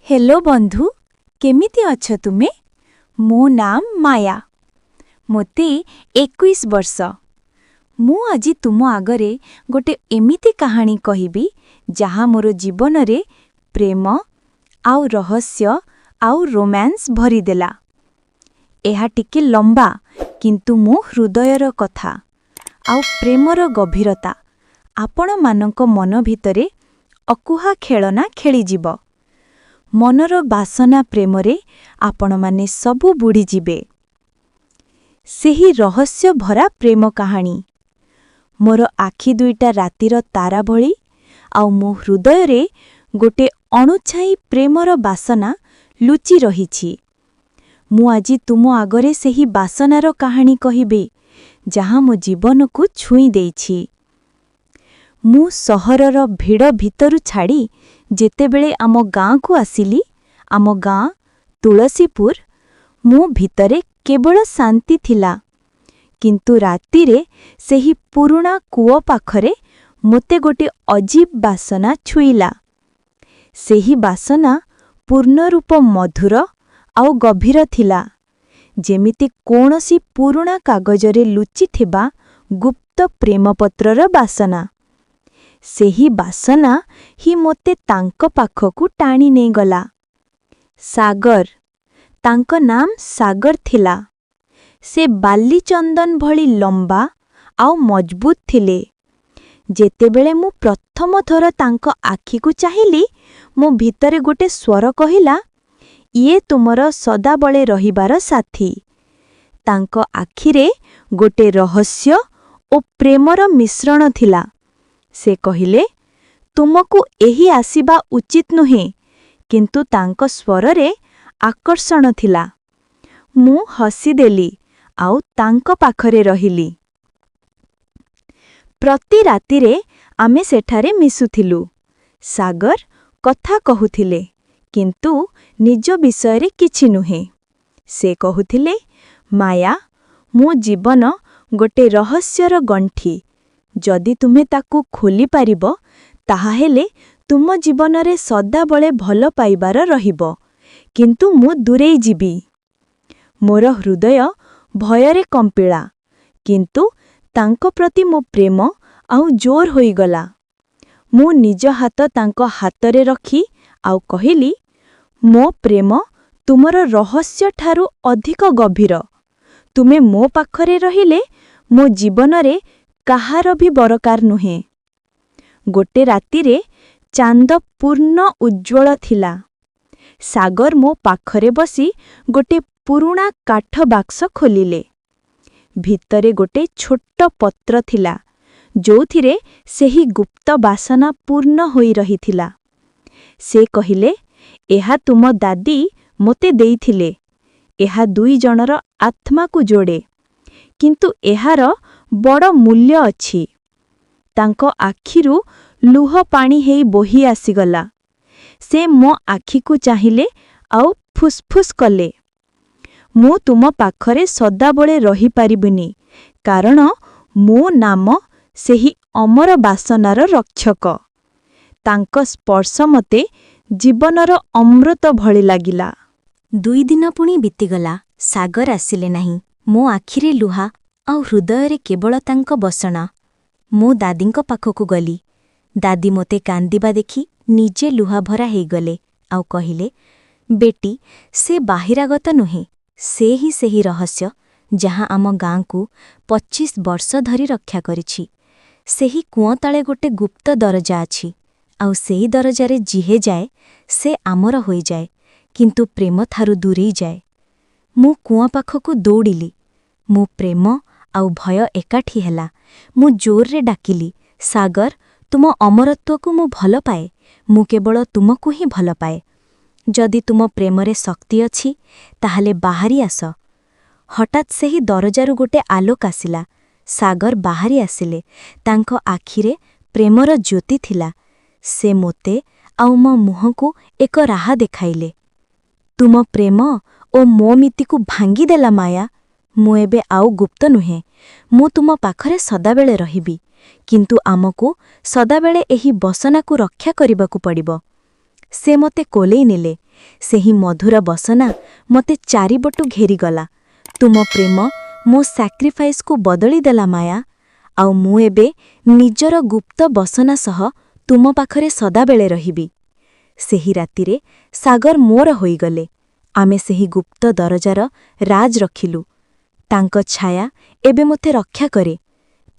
Hello ବନ୍ଧୁ, କେମିତି ଅଛ ତୁମେ? ମୋ ନାମ ମାୟା। ମୋତେ 21 ବର୍ଷ। ମୁଁ ଆଜି ତୁମ ଆଗରେ ଗୋଟେ ଏମିତି କାହାଣୀ କହିବି, ଯାହା ମୋର ଜୀବନରେ ପ୍ରେମ ଆଉ ରହସ୍ୟ ଆଉ ରୋମାନ୍ସ ଭରିଦେଲା। ଏହା ଟିକେ ଲମ୍ବା, କିନ୍ତୁ ମୋ ହୃଦୟର କଥା ଆଉ ପ୍ରେମର ଗଭୀରତା ଆପଣମାନଙ୍କ ମନ ଭିତରେ ଅକୁହା ଖେଳନା ଖେଳିଯିବ। ମନର ବାସନା ପ୍ରେମରେ ଆପଣମାନେ ସବୁ ବୁଡ଼ିଯିବେ। ସେହି ରହସ୍ୟ ଭରା ପ୍ରେମ କାହାଣୀ। ମୋର ଆଖି ଦୁଇଟା ରାତିର ତାରା ଭଳି ଆଉ ମୋ ହୃଦୟରେ ଗୋଟେ ଅଣୁଛାଇ ପ୍ରେମର ବାସନା ଲୁଚି ରହିଛି। ମୁଁ ଆଜି ତୁମ ଆଗରେ ସେହି ବାସନାର କାହାଣୀ କହିବି, ଯାହା ମୋ ଜୀବନକୁ ଛୁଇଁ ଦେଇଛି। ମୁଁ ସହରର ଭିଡ଼ ଭିତରୁ ଛାଡ଼ି ଯେତେବେଳେ ଆମ ଗାଁକୁ ଆସିଲି, ଆମ ଗାଁ ତୁଳସୀପୁର, ମୋ ଭିତରେ କେବଳ ଶାନ୍ତି ଥିଲା। କିନ୍ତୁ ରାତିରେ ସେହି ପୁରୁଣା କୂଅ ପାଖରେ ମୋତେ ଗୋଟେ ଅଜୀବ ବାସନା ଛୁଇଁଲା। ସେହି ବାସନା ପୂର୍ଣ୍ଣରୂପ ମଧୁର ଆଉ ଗଭୀର ଥିଲା, ଯେମିତି କୌଣସି ପୁରୁଣା କାଗଜରେ ଲୁଚିଥିବା ଗୁପ୍ତ ପ୍ରେମପତ୍ରର ବାସନା। ସେହି ବାସନା ହିଁ ମୋତେ ତାଙ୍କ ପାଖକୁ ଟାଣି ନେଇଗଲା। ସାଗର। ତାଙ୍କ ନାମ ସାଗର ଥିଲା। ସେ ବାଲିଚନ୍ଦନ ଭଳି ଲମ୍ବା ଆଉ ମଜବୁତ ଥିଲେ। ଯେତେବେଳେ ମୁଁ ପ୍ରଥମ ଥର ତାଙ୍କ ଆଖିକୁ ଚାହିଁଲି, ମୋ ଭିତରେ ଗୋଟେ ସ୍ୱର କହିଲା, "ଇଏ ତୁମର ସଦାବେଳେ ରହିବାର ସାଥୀ।" ତାଙ୍କ ଆଖିରେ ଗୋଟେ ରହସ୍ୟ ଓ ପ୍ରେମର ମିଶ୍ରଣ ଥିଲା। ସେ କହିଲେ, "ତୁମକୁ ଏହି ଆସିବା ଉଚିତ ନୁହେଁ," କିନ୍ତୁ ତାଙ୍କ ସ୍ୱରରେ ଆକର୍ଷଣ ଥିଲା। ମୁଁ ହସିଦେଲି ଆଉ ତାଙ୍କ ପାଖରେ ରହିଲି। ପ୍ରତି ରାତିରେ ଆମେ ସେଠାରେ ମିଶୁଥିଲୁ। ସାଗର କଥା କହୁଥିଲେ, କିନ୍ତୁ ନିଜ ବିଷୟରେ କିଛି ନୁହେଁ। ସେ କହୁଥିଲେ, "ମାୟା, ମୋ ଜୀବନ ଗୋଟେ ରହସ୍ୟର ଗଣ୍ଠି। ଯଦି ତୁମେ ତାକୁ ଖୋଲିପାରିବ, ତାହାହେଲେ ତୁମ ଜୀବନରେ ସଦାବେଳେ ଭଲ ପାଇବାର ରହିବ, କିନ୍ତୁ ମୁଁ ଦୂରେଇ ଯିବି।" ମୋର ହୃଦୟ ଭୟରେ କମ୍ପିଲା, କିନ୍ତୁ ତାଙ୍କ ପ୍ରତି ମୋ ପ୍ରେମ ଆଉ ଜୋର ହୋଇଗଲା। ମୁଁ ନିଜ ହାତ ତାଙ୍କ ହାତରେ ରଖି ଆଉ କହିଲି, "ମୋ ପ୍ରେମ ତୁମର ରହସ୍ୟଠାରୁ ଅଧିକ ଗଭୀର। ତୁମେ ମୋ ପାଖରେ ରହିଲେ ମୋ ଜୀବନରେ କାହାର ବି ଦରକାର ନୁହେଁ।" ଗୋଟେ ରାତିରେ ଚାନ୍ଦ ପୂର୍ଣ୍ଣ ଉଜ୍ଜ୍ୱଳ ଥିଲା। ସାଗର ମୋ ପାଖରେ ବସି ଗୋଟେ ପୁରୁଣା କାଠ ବାକ୍ସ ଖୋଲିଲେ। ଭିତରେ ଗୋଟେ ଛୋଟ ପତ୍ର ଥିଲା, ଯୋଉଥିରେ ସେହି ଗୁପ୍ତ ବାସନା ପୂର୍ଣ୍ଣ ହୋଇ ରହିଥିଲା। ସେ କହିଲେ, "ଏହା ତୁମ ଦାଦି ମୋତେ ଦେଇଥିଲେ। ଏହା ଦୁଇ ଜଣର ଆତ୍ମାକୁ ଯୋଡ଼େ, କିନ୍ତୁ ଏହାର ବଡ଼ ମୂଲ୍ୟ ଅଛି।" ତାଙ୍କ ଆଖିରୁ ଲୁହ ପାଣି ହେଇ ବୋହି ଆସିଗଲା। ସେ ମୋ ଆଖିକୁ ଚାହିଁଲେ ଆଉ ଫୁସ୍ଫୁସ୍ କଲେ, "ମୁଁ ତୁମ ପାଖରେ ସଦାବେଳେ ରହିପାରିବିନି, କାରଣ ମୋ ନାମ ସେହି ଅମର ବାସନାର ରକ୍ଷକ।" ତାଙ୍କ ସ୍ପର୍ଶ ମୋତେ ଜୀବନର ଅମୃତ ଭଳି ଲାଗିଲା। 2 ଦିନ ପୁଣି ବିତିଗଲା। ସାଗର ଆସିଲେ ନାହିଁ। ମୋ ଆଖିରେ ଲୁହ ଆଉ ହୃଦୟରେ କେବଳ ତାଙ୍କ ବାସନା। ମୁଁ ଦାଦିଙ୍କ ପାଖକୁ ଗଲି। ଦାଦି ମୋତେ କାନ୍ଦିବା ଦେଖି ନିଜେ ଲୁହଭରା ହେଇଗଲେ ଆଉ କହିଲେ, "ବେଟି, ସେ ବାହିରାଗତ ନୁହେଁ। ସେ ହିଁ ସେହି ରହସ୍ୟ, ଯାହା ଆମ ଗାଁକୁ 25 ବର୍ଷ ଧରି ରକ୍ଷା କରିଛି। ସେହି କୂଅ ତଳେ ଗୋଟେ ଗୁପ୍ତ ଦରଜା ଅଛି, ଆଉ ସେଇ ଦରଜାରେ ଯିଏ ଯାଏ, ସେ ଆମର ହୋଇଯାଏ, କିନ୍ତୁ ପ୍ରେମଠାରୁ ଦୂରେଇ ଯାଏ।" ମୁଁ କୂଅ ପାଖକୁ ଦୌଡ଼ିଲି। ମୋ ପ୍ରେମ ଆଉ ଭୟ ଏକାଠି ହେଲା। ମୁଁ ଜୋରରେ ଡାକିଲି, "ସାଗର, ତୁମ ଅମରତ୍ୱକୁ ମୁଁ ଭଲପାଏ। ମୁଁ କେବଳ ତୁମକୁ ହିଁ ଭଲପାଏ। ଯଦି ତୁମ ପ୍ରେମରେ ଶକ୍ତି ଅଛି, ତାହେଲେ ବାହାରି ଆସ।" ହଠାତ୍ ସେହି ଦରଜାରୁ ଗୋଟେ ଆଲୋକ ଆସିଲା। ସାଗର ବାହାରି ଆସିଲେ। ତାଙ୍କ ଆଖିରେ ପ୍ରେମର ଜ୍ୟୋତି ଥିଲା। ସେ ମୋତେ ଆଉ ମୋ ମୁହଁକୁ ଏକ ରାହା ଦେଖାଇଲେ। "ତୁମ ପ୍ରେମ ଓ ମୋ ମିତିକୁ ଭାଙ୍ଗିଦେଲା, ମାୟା। ମୁଁ ଏବେ ଆଉ ଗୁପ୍ତ ନୁହେଁ। ମୁଁ ତୁମ ପାଖରେ ସଦାବେଳେ ରହିବି, କିନ୍ତୁ ଆମକୁ ସଦାବେଳେ ଏହି ବାସନାକୁ ରକ୍ଷା କରିବାକୁ ପଡ଼ିବ।" ସେ ମୋତେ କୋଲେଇ ନେଲେ। ସେହି ମଧୁର ବସନା ମୋତେ ଚାରିପଟୁ ଘେରିଗଲା। ତୁମ ପ୍ରେମ ମୋ ସାକ୍ରିଫାଇସ୍କୁ ବଦଳି ଦେଲା, ମାୟା। ଆଉ ମୁଁ ଏବେ ନିଜର ଗୁପ୍ତ ବସନା ସହ ତୁମ ପାଖରେ ସଦାବେଳେ ରହିବି। ସେହି ରାତିରେ ସାଗର ମୋର ହୋଇଗଲେ। ଆମେ ସେହି ଗୁପ୍ତ ଦରଜାର ରାଜ ରଖିଲୁ। ତାଙ୍କ ଛାୟା ଏବେ ମୋତେ ରକ୍ଷା କରେ।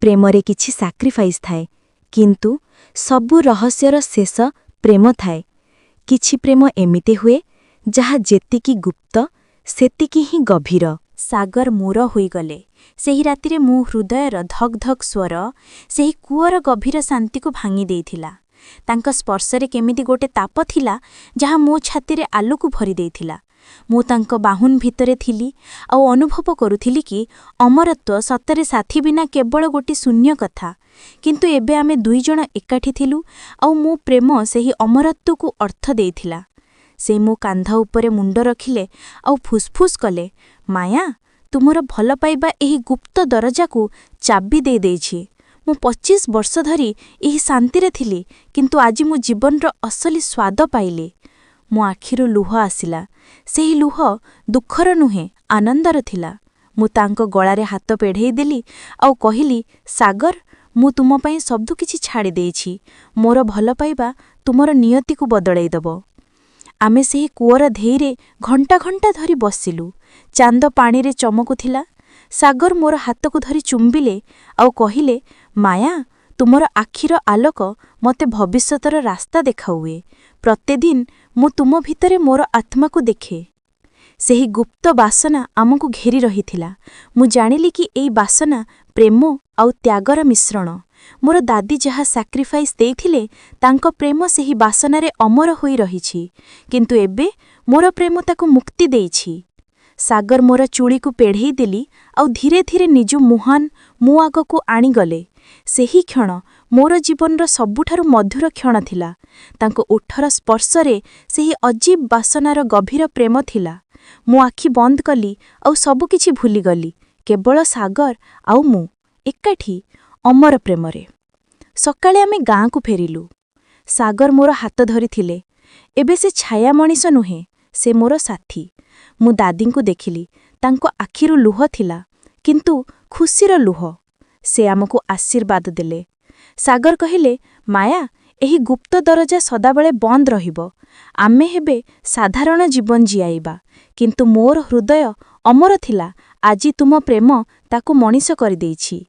ପ୍ରେମରେ କିଛି ସାକ୍ରିଫାଇସ୍ ଥାଏ, କିନ୍ତୁ ସବୁ ରହସ୍ୟର ଶେଷ ପ୍ରେମ ଥାଏ। କିଛି ପ୍ରେମ ଏମିତି ହୁଏ, ଯାହା ଯେତିକି ଗୁପ୍ତ, ସେତିକି ହିଁ ଗଭୀର। ସାଗର ମୋର ହୋଇଗଲେ। ସେହି ରାତିରେ ମୁଁ ହୃଦୟର ଧକ୍ ଧକ୍ ସ୍ୱର ସେହି କୂଅର ଗଭୀର ଶାନ୍ତିକୁ ଭାଙ୍ଗି ଦେଇଥିଲା। ତାଙ୍କ ସ୍ପର୍ଶରେ କେମିତି ଗୋଟେ ତାପ ଥିଲା, ଯାହା ମୋ ଛାତିରେ ଆଲୋକ ଭରି ଦେଇଥିଲା। ମୁଁ ତାଙ୍କ ବାହୁନ ଭିତରେ ଥିଲି ଆଉ ଅନୁଭବ କରୁଥିଲି କି ଅମରତ୍ୱ ସତରେ ସାଥୀ ବିନା କେବଳ ଗୋଟି ଶୂନ୍ୟ କଥା। କିନ୍ତୁ ଏବେ ଆମେ ଦୁଇଜଣ ଏକାଠି ଥିଲୁ ଆଉ ମୋ ପ୍ରେମ ସେହି ଅମରତ୍ୱକୁ ଅର୍ଥ ଦେଇଥିଲା। ସେ ମୋ କାନ୍ଧ ଉପରେ ମୁଣ୍ଡ ରଖିଲେ ଆଉ ଫୁସ୍ଫୁସ୍ କଲେ, "ମାୟା, ତୁମର ଭଲ ପାଇବା ଏହି ଗୁପ୍ତ ଦରଜାକୁ ଚାବି ଦେଇଦେଇଛି। ମୁଁ 25 ବର୍ଷ ଧରି ଏହି ଶାନ୍ତିରେ ଥିଲି, କିନ୍ତୁ ଆଜି ମୁଁ ଜୀବନର ଅସଲି ସ୍ୱାଦ ପାଇଲି।" ମୋ ଆଖିରୁ ଲୁହ ଆସିଲା। ସେହି ଲୁହ ଦୁଃଖର ନୁହେଁ, ଆନନ୍ଦର ଥିଲା। ମୁଁ ତାଙ୍କ ଗଳାରେ ହାତ ପେଢ଼େଇ ଦେଲି ଆଉ କହିଲି, "ସାଗର, ମୁଁ ତୁମ ପାଇଁ ସବୁ କିଛି ଛାଡ଼ି ଦେଇଛି। ମୋର ଭଲ ପାଇବା ତୁମର ନିୟତିକୁ ବଦଳେଇ ଦେବ।" ଆମେ ସେହି କୂଅର ଧେଇରେ ଘଣ୍ଟା ଘଣ୍ଟା ଧରି ବସିଲୁ। ଚାନ୍ଦ ପାଣିରେ ଚମକୁଥିଲା। ସାଗର ମୋର ହାତକୁ ଧରି ଚୁମ୍ବିଲେ ଆଉ କହିଲେ, "ମାୟା, ତୁମର ଆଖିର ଆଲୋକ ମୋତେ ଭବିଷ୍ୟତର ରାସ୍ତା ଦେଖାଉଏ। ପ୍ରତିଦିନ ମୁଁ ତୁମ ଭିତରେ ମୋର ଆତ୍ମାକୁ ଦେଖେ।" ସେହି ଗୁପ୍ତ ବାସନା ଆମକୁ ଘେରି ରହିଥିଲା। ମୁଁ ଜାଣିଲି କି ଏଇ ବାସନା ପ୍ରେମ ଆଉ ତ୍ୟାଗର ମିଶ୍ରଣ। ମୋର ଦାଦି ଯାହା ସାକ୍ରିଫାଇସ୍ ଦେଇଥିଲେ, ତାଙ୍କ ପ୍ରେମ ସେହି ବାସନାରେ ଅମର ହୋଇ ରହିଛି। କିନ୍ତୁ ଏବେ ମୋର ପ୍ରେମ ତାକୁ ମୁକ୍ତି ଦେଇଛି। ସାଗର ମୋର ଚୁଳିକୁ ପେଢ଼େଇ ଦେଲି ଆଉ ଧୀରେ ଧୀରେ ନିଜ ମୁହାନ ମୋ ଆଗକୁ ଆଣିଗଲେ। ସେହି କ୍ଷଣ ମୋର ଜୀବନର ସବୁଠାରୁ ମଧୁର କ୍ଷଣ ଥିଲା। ତାଙ୍କ ଓଠର ସ୍ପର୍ଶରେ ସେହି ଅଜୀବ ବାସନାର ଗଭୀର ପ୍ରେମ ଥିଲା। ମୁଁ ଆଖି ବନ୍ଦ କଲି ଆଉ ସବୁକିଛି ଭୁଲିଗଲି। କେବଳ ସାଗର ଆଉ ମୁଁ, ଏକାଠି, ଅମର ପ୍ରେମରେ। ସକାଳେ ଆମେ ଗାଁକୁ ଫେରିଲୁ। ସାଗର ମୋର ହାତ ଧରିଥିଲେ। ଏବେ ସେ ଛାୟା ମଣିଷ ନୁହେଁ, ସେ ମୋର ସାଥୀ। ମୁଁ ଦାଦିଙ୍କୁ ଦେଖିଲି। ତାଙ୍କ ଆଖିରୁ ଲୁହ ଥିଲା, କିନ୍ତୁ ଖୁସିର ଲୁହ। ସେ ଆମକୁ ଆଶୀର୍ବାଦ ଦେଲେ। ସାଗର କହିଲେ, "ମାୟା, ଏହି ଗୁପ୍ତ ଦରଜା ସଦାବେଳେ ବନ୍ଦ ରହିବ। ଆମେ ହେବେ ସାଧାରଣ ଜୀବନ ଜିଆଇବା, କିନ୍ତୁ ମୋର ହୃଦୟ ଅମର ଥିଲା। ଆଜି ତୁମ ପ୍ରେମ ତାକୁ ମଣିଷ କରିଦେଇଛି।"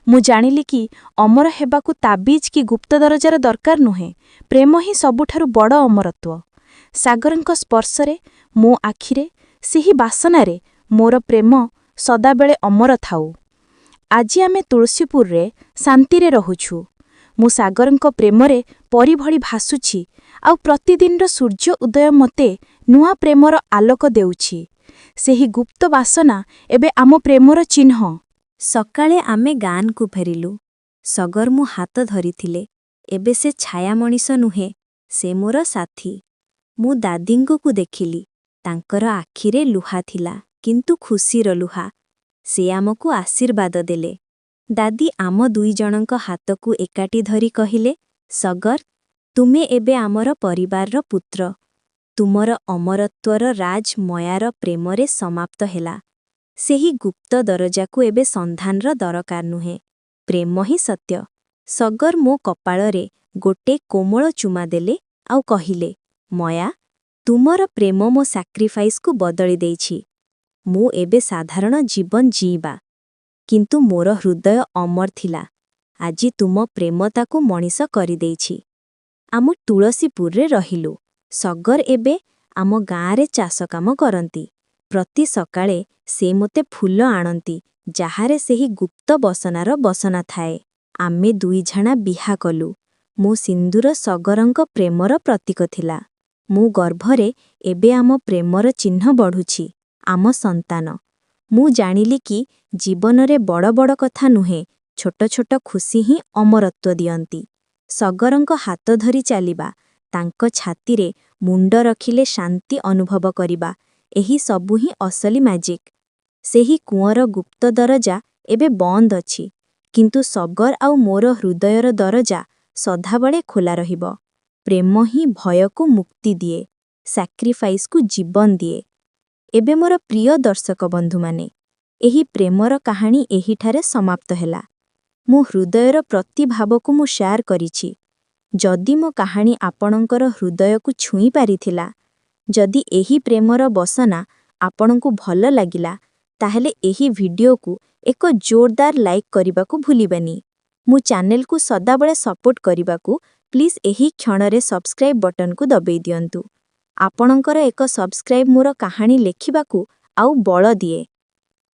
ମୁଁ ଜାଣିଲି କି ଅମର ହେବାକୁ ତାବିଜ କି ଗୁପ୍ତ ଦରଜାର ଦରକାର ନୁହେଁ। ପ୍ରେମ ହିଁ ସବୁଠାରୁ ବଡ଼ ଅମରତ୍ୱ। ସାଗରଙ୍କ ସ୍ପର୍ଶରେ, ମୋ ଆଖିରେ ସେହି ବାସନାରେ, ମୋର ପ୍ରେମ ସଦାବେଳେ ଅମର ଥାଉ। ଆଜି ଆମେ ତୁଳସୀପୁରରେ ଶାନ୍ତିରେ ରହୁଛୁ। ମୁଁ ସାଗରଙ୍କ ପ୍ରେମରେ ପରି ଭଳି ଭାସୁଛି ଆଉ ପ୍ରତିଦିନର ସୂର୍ଯ୍ୟ ଉଦୟ ମୋତେ ନୂଆ ପ୍ରେମର ଆଲୋକ ଦେଉଛି। ସେହି ଗୁପ୍ତ ବାସନା ଏବେ ଆମ ପ୍ରେମର ଚିହ୍ନ। ସକାଳେ ଆମେ ଗାଁକୁ ଫେରିଲୁ। ସଗର ମୋ ହାତ ଧରିଥିଲେ। ଏବେ ସେ ଛାୟା ମଣିଷ ନୁହେଁ, ସେ ମୋର ସାଥୀ। ମୁଁ ଦାଦିଙ୍କୁ ଦେଖିଲି। ତାଙ୍କର ଆଖିରେ ଲୁହ ଥିଲା, କିନ୍ତୁ ଖୁସିର ଲୁହ। ସେ ଆମକୁ ଆଶୀର୍ବାଦ ଦେଲେ। ଦାଦି ଆମ ଦୁଇଜଣଙ୍କ ହାତକୁ ଏକାଠି ଧରି କହିଲେ, "ସଗର, ତୁମେ ଏବେ ଆମର ପରିବାରର ପୁତ୍ର। ତୁମର ଅମରତ୍ୱର ରାଜ ମୟାର ପ୍ରେମରେ ସମାପ୍ତ ହେଲା। ସେହି ଗୁପ୍ତ ଦରଜାକୁ ଏବେ ସନ୍ଧାନର ଦରକାର ନୁହେଁ। ପ୍ରେମ ହିଁ ସତ୍ୟ।" ସଗର ମୋ କପାଳରେ ଗୋଟେ କୋମଳ ଚୁମା ଦେଲେ ଆଉ କହିଲେ, "ମୟା, ତୁମର ପ୍ରେମ ମୋ ସାକ୍ରିଫାଇସ୍କୁ ବଦଳି ଦେଇଛି। ମୁଁ ଏବେ ସାଧାରଣ ଜୀବନ ଜିଇଁବା, କିନ୍ତୁ ମୋର ହୃଦୟ ଅମର ଥିଲା। ଆଜି ତୁମ ପ୍ରେମ ତାକୁ ମଣିଷ କରିଦେଇଛି।" ଆମ ତୁଳସୀପୁରରେ ରହିଲୁ। ସଗର ଏବେ ଆମ ଗାଁରେ ଚାଷ କାମ କରନ୍ତି। ପ୍ରତି ସକାଳେ ସେ ମୋତେ ଫୁଲ ଆଣନ୍ତି, ଯାହାରେ ସେହି ଗୁପ୍ତ ବସନାର ବସନା ଥାଏ। ଆମେ ଦୁଇଝାଣା ବିହା କଲୁ। ମୋ ସିନ୍ଦୁର ସଗରଙ୍କ ପ୍ରେମର ପ୍ରତୀକ ଥିଲା। ମୋ ଗର୍ଭରେ ଏବେ ଆମ ପ୍ରେମର ଚିହ୍ନ ବଢ଼ୁଛି, ଆମ ସନ୍ତାନ। ମୁଁ ଜାଣିଲି କି ଜୀବନରେ ବଡ଼ ବଡ଼ କଥା ନୁହେଁ, ଛୋଟ ଛୋଟ ଖୁସି ହିଁ ଅମରତ୍ୱ ଦିଅନ୍ତି। ସଗରଙ୍କ ହାତ ଧରି ଚାଲିବା, ତାଙ୍କ ଛାତିରେ ମୁଣ୍ଡ ରଖିଲେ ଶାନ୍ତି ଅନୁଭବ କରିବା, ଏହି ସବୁ ହିଁ ଅସଲି ମ୍ୟାଜିକ୍। ସେହି କୂଅର ଗୁପ୍ତ ଦରଜା ଏବେ ବନ୍ଦ ଅଛି, କିନ୍ତୁ ସଗର ଆଉ ମୋର ହୃଦୟର ଦରଜା ସଦାବେଳେ ଖୋଲା ରହିବ। ପ୍ରେମ ହିଁ ଭୟକୁ ମୁକ୍ତି ଦିଏ, ସାକ୍ରିଫାଇସ୍କୁ ଜୀବନ ଦିଏ। ଏବେ ମୋର ପ୍ରିୟ ଦର୍ଶକ ବନ୍ଧୁମାନେ, ଏହି ପ୍ରେମର କାହାଣୀ ଏହିଠାରେ ସମାପ୍ତ ହେଲା। ମୋ ହୃଦୟର ପ୍ରତି ଭାବକୁ ମୁଁ ସେୟାର କରିଛି। ଯଦି ମୋ କାହାଣୀ ଆପଣଙ୍କର ହୃଦୟକୁ ଛୁଇଁ ପାରିଥିଲା, ଯଦି ଏହି ପ୍ରେମର ବସନା ଆପଣଙ୍କୁ ଭଲ ଲାଗିଲା, ତାହେଲେ ଏହି ଭିଡିଓକୁ ଏକ ଜୋରଦାର ଲାଇକ୍ କରିବାକୁ ଭୁଲିବେନି। ମୋ ଚ୍ୟାନେଲକୁ ସଦାବେଳେ ସପୋର୍ଟ କରିବାକୁ ପ୍ଲିଜ୍ ଏହି କ୍ଷଣରେ ସବସ୍କ୍ରାଇବ୍ ବଟନକୁ ଦବେଇ ଦିଅନ୍ତୁ। ଆପଣଙ୍କର ଏକ ସବସ୍କ୍ରାଇବ୍ ମୋର କାହାଣୀ ଲେଖିବାକୁ ଆଉ ବଳ ଦିଏ।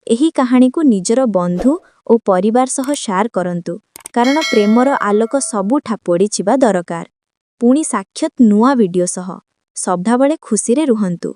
ଏହି କାହାଣୀକୁ ନିଜର ବନ୍ଧୁ ଓ ପରିବାର ସହ ସେୟାର କରନ୍ତୁ, କାରଣ ପ୍ରେମର ଆଲୋକ ସବୁଠା ପଡ଼ିଯିବା ଦରକାର। ପୁଣି ସାକ୍ଷାତ ନୂଆ ଭିଡିଓ ସହ। ସଦାବେଳେ ଖୁସିରେ ରୁହନ୍ତୁ।